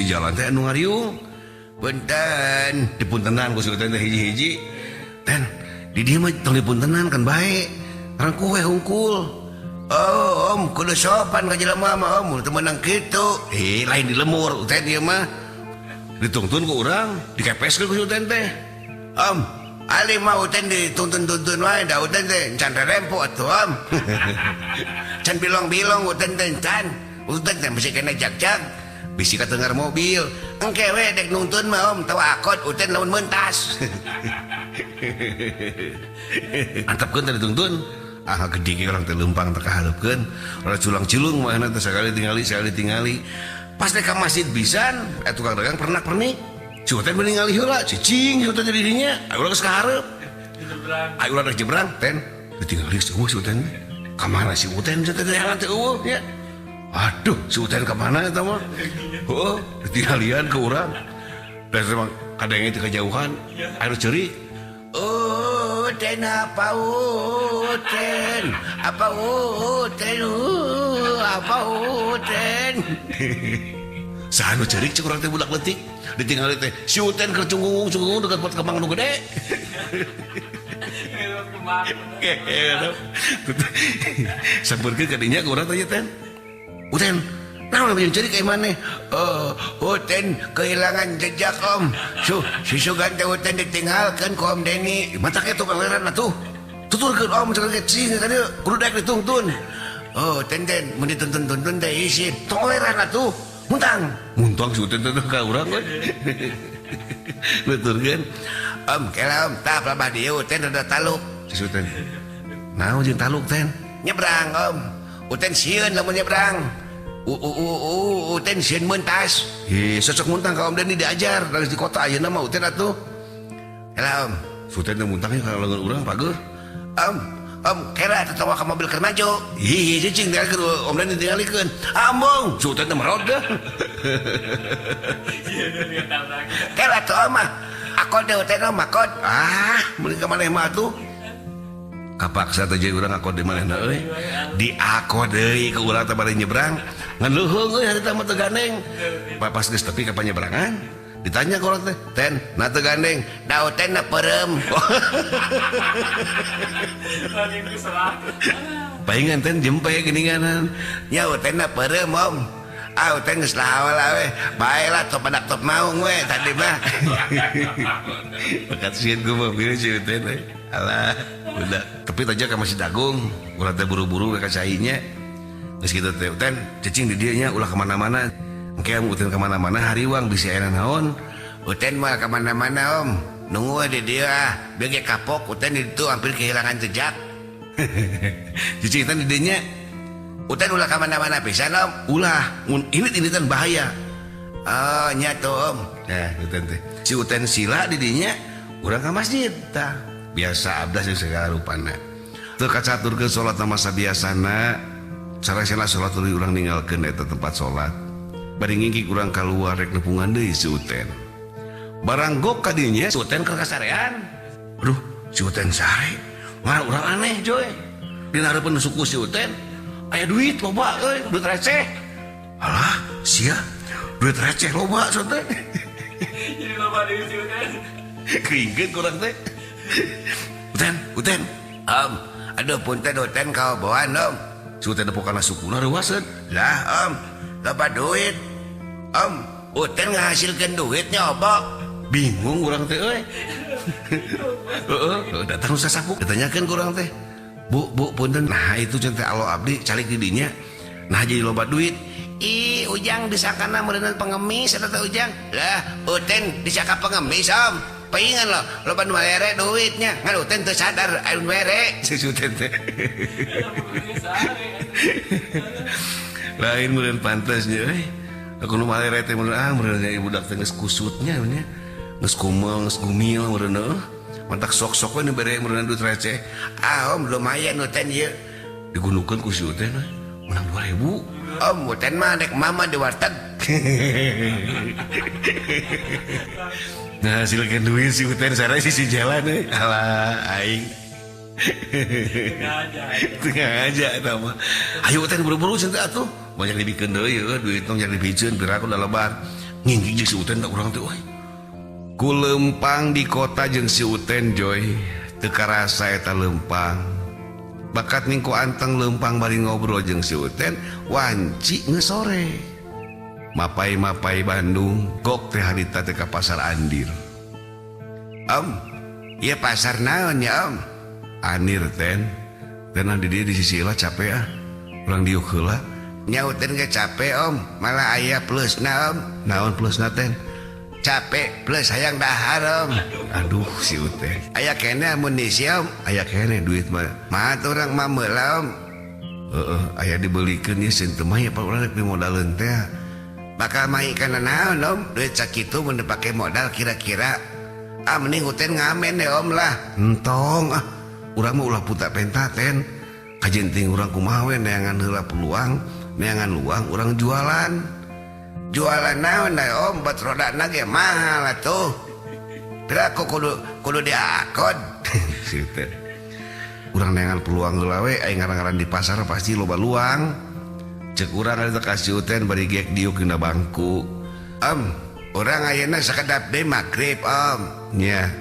Sisi jalan teh anu ngariung. Punten, dipuntenan ku si Uten teh hiji-hiji. Ten, di dieu mah tong dipuntenan kan bae. Rangkuh we hungkul. Oh, om, kudu sopan ka jelema mah om, teu meunang kitu. Eh, lain di lemur Uten ieu mah. Dituntun ku urang, dikepeskeun ku si Uten teh. Om, ali mah Uten dituntun-tuntun wae da Uten teh can rerempo atuh om. Can bilong-bilong Uten teh can. Uten teh bisi kena jag-jag. Bisi katengar mobil. Engke we dek nuntun mah om, tawa akot Uten lamun mentas. Antepkeun teh dituntun. Ah gede ge urang teh leumpang teh kahareupeun. Rada culang-culung mah teh sakali tingali sakali tingali. Pas dek ka masjid pisan, tukang dagang pernak-pernik. Si Uten meningali heula, cicing si Uten di dinya. Ayo urang geus kahareup. Ayo urang rek nyebrang, ten. Ditingali si Uten. Ka mana si Uten teh teh teh eueuh nya. Aduh, si Uten ka mana eta mah? Heuh, ditinggalian ke urang. Dan emang kadang itu kejauhan, air ceurik. Uten apa Uten? Apa Uten? Apa Uten? Saha nu ceurik cek urang teh budak leutik. Ditinggali teh si Uten keur cunggung-cunggung dekat pot kembang nu gede. Sampeurkeun ka dinya ku urang teh Ten. Uten, naon yang ceurik ka maneh? Oh, Uten kehilangan jejak om. Si sugan teh Uten ditinggalkeun ku Om Deni. Matak eta paleran atuh. Tuturkeun om cenah ge cing ka dieu kudu daek dituntun. Oh, ten ten mun dituntun-tuntun teh isin. Toleran atuh. Muntang. Muntang si Uten teh ka urang we. Nuturkeun. Om, kela om, tah pelabah dieu Uten rada taluk. Si Uten. Naon jeung taluk ten? Nyebrang om. Uten sieun lamun nyebrang. Uten sieun mentas. Hi, sosok muntang ka Om Deni diajar dari di kota ayeuna mah Uten atuh. Kela om. Si Uten teh muntang ka leungeun urang pageuh. Om, om, kela tatawa ka mobil keur maju. Hi, cicing dialikeun Om Deni tingalikeun. Ambung, si Uten teh merod deh. Kela atuh om mah. Akod deh Uten om, akod. Ah, meureun ka maneh mah atuh. Kapaksa teh jeung urang akod di manehna euy. Diakod deui ku urang teh bari nyebrang. Ngan leuheung euy harita mah teu gandeng. Pas geus tepi ka panyebrangan, ditanya ku urang teh, "Ten, na teu gandeng?" Da Uten na peureum. Paingan ten jempe geuninganan. Nya Uten na peureum om. Ah Uten geus lawa we. Bae lah top badak top maung we tadi mah. Bakat sieun ku mah si Uten euy. Alah, udah. Tapi tadi ka masih dagung, ulah teh buru-buru ka cainya. Geus kitu teh Uten, cicing di dieu nya ulah ka mana-mana. Engke Uten ka mana-mana hariwang bisi aya naon. Uten mah ka mana-mana om. Nunggu di dieu ah, bieu ge kapok Uten di ditu hampir kehilangan jejak. Cicing teh di dieu nya. Uten ulah ka mana-mana pisan om. Ulah, mun init-initan bahaya. Oh, nya tuh om. Nah, Uten teh. Si Uten sila di dinya, urang ka masjid tah. Biasa abdas jeung segala rupana. Teu kacaturkeun salat masa biasana, sarasana salat tuluy urang ninggalkeun eta tempat salat. Bari ngingkik urang kaluar rek nepungan deui si Uten. Barang gok ka dinya si Uten keur kasarean. Aduh, si Uten sare. Mah urang aneh joy. Dina hareupeun suku si Uten aya duit loba euy, duit receh. Alah, sia duit receh loba si Uten. Jadi loba duit si Uten. Keingkeun ku urang teh. Uten, Uten. Om, aduh punten Uten kaoboan om. Si Uten nepok kana sukuna reuaseun. Lah om, loba duit. Om, Uten ngahasilkeun duitnya obok. Bingung urang teh euy. Heeh, datang nu sasapuk ditanyakeun ku urang teh. Bu, bu, punten. Nah, itu cenah teh alo abdi calik di dinya. Nah, jadi loba duit. Ih, Ujang disangkana meureunna pengemis eta teh Ujang. Lah, Uten disangka pengemis om. Paingan loh, loba nu mere duitnya. Ngan Uten teu sadar aya nu mere. Si Uten teh. Lain meureun pantasnya euy. Aku nu malere teh meureun ah meureun nya ibu budak teh geus kusutnya nya. Geus kumel, geus gumil meureun heuh. Mantak sok-sok we nu bere meureun duit receh. Ah om lumayan Uten ieu. Digunukeun ku si Uten we. Menang 2000. Om Uten mah dek mama di warteg. Nah, silakan duit si Uten sare sisi jalan euy. Alah aing. Tengah aja eta mah. Ayo Uten buru-buru cenah atuh. Banyak dibikeun deui euy duit tong jangan dipiceun piraku da lebar. Nginggi jeung si Uten da urang teh euy. Ku lempang di kota jeung si Uten Joy teu karasa eta lempang. Bakat ning ku anteng lempang bari ngobrol jeung si Uten wanci geus sore. Mapai-mapai Bandung gok teh harita teh ka pasar Andir. Om, ieu pasar naon ya om? Anir ten. Tenang di dieu di sisi heula capek ah. Urang diuk heula. Nya Uten ge capek om, malah aya plusna om. Naon plusna ten? Capek plus hayang dahar om. Aduh si Uten. Aya keneh amunisi om, aya keneh duit mah. Mah urang mah meula om. Heeh, aya dibelikeun ieu seun teu mah ya urang rek modaleun teh. Bakal mahi kana naon om? Duit sakitu mun dipake modal kira-kira. Ah mending Uten ngamen deh om lah. Entong ah. Urang mah ulah puta penta ten. Kajenting urang kumaha we neangan heula peluang, neangan luang urang jualan. Jualan naon da om, bat rodana ge mahal atuh. Teu aku kudu diakod. Si Uten. Urang neangan peluang heula we, aing ngaran-ngaran di pasar pasti loba luang. Cek urang eta ka si Uten bari gek diuk dina bangku. Om, urang ayeuna sakedap deui magrib om. Nya.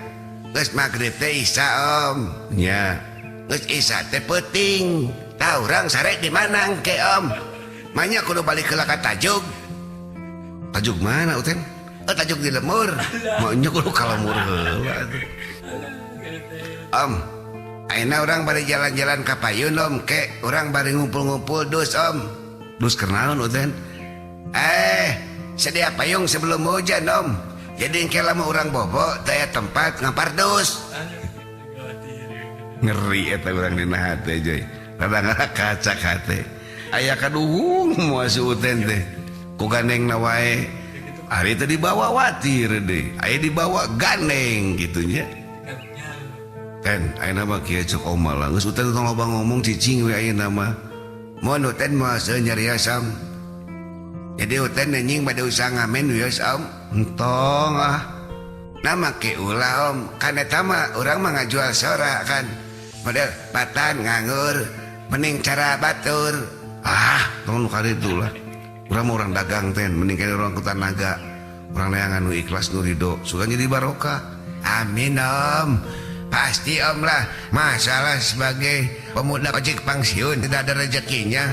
Geus magrib teh isya om. Nya. Geus isya teh peuting. Tah urang sare di mana engke om? Manya kudu balik heula ka Tajug. Tajuk mana Uten? Oh, tajuk di lemur. Maunya kudu ka lemur heula atuh. Om, ayeuna urang bari jalan-jalan ka payun om, ke urang bari ngumpul-ngumpul dus om. Dus keur naon Uten? Sedia payung sebelum hujan om. Jadi engke lamun urang bobo teu aya tempat ngampar dus. Ngeri eta urang dina hate joy. Rada kacak hate. Aya kaduhung moal si Uten teh. Ku gandengna wae. Ari teh dibawa watir deui. Aya dibawa gandeng kitu nya. Ten, ayeuna mah kieu cek oma lah. Geus Uten tong loba ngomong cicing we ayeuna mah. Mun Uten mah seueur nyarios om. Jadi Uten anjing bade usaha ngamen wios om. Entong ah. Nah make ulah om. Kan eta mah urang mah ngajual sora kan. Model batan nganggur mending cara batur. Ah, tong nu karitu lah. Urang mah urang dagang ten, mending kene urang ku tanaga. Urang neangan nu ikhlas nu ridho, sugan jadi barokah. Amin om. Pasti om lah. Masalah sebagai pemuda ojek pangsiun tidak ada rezekinya.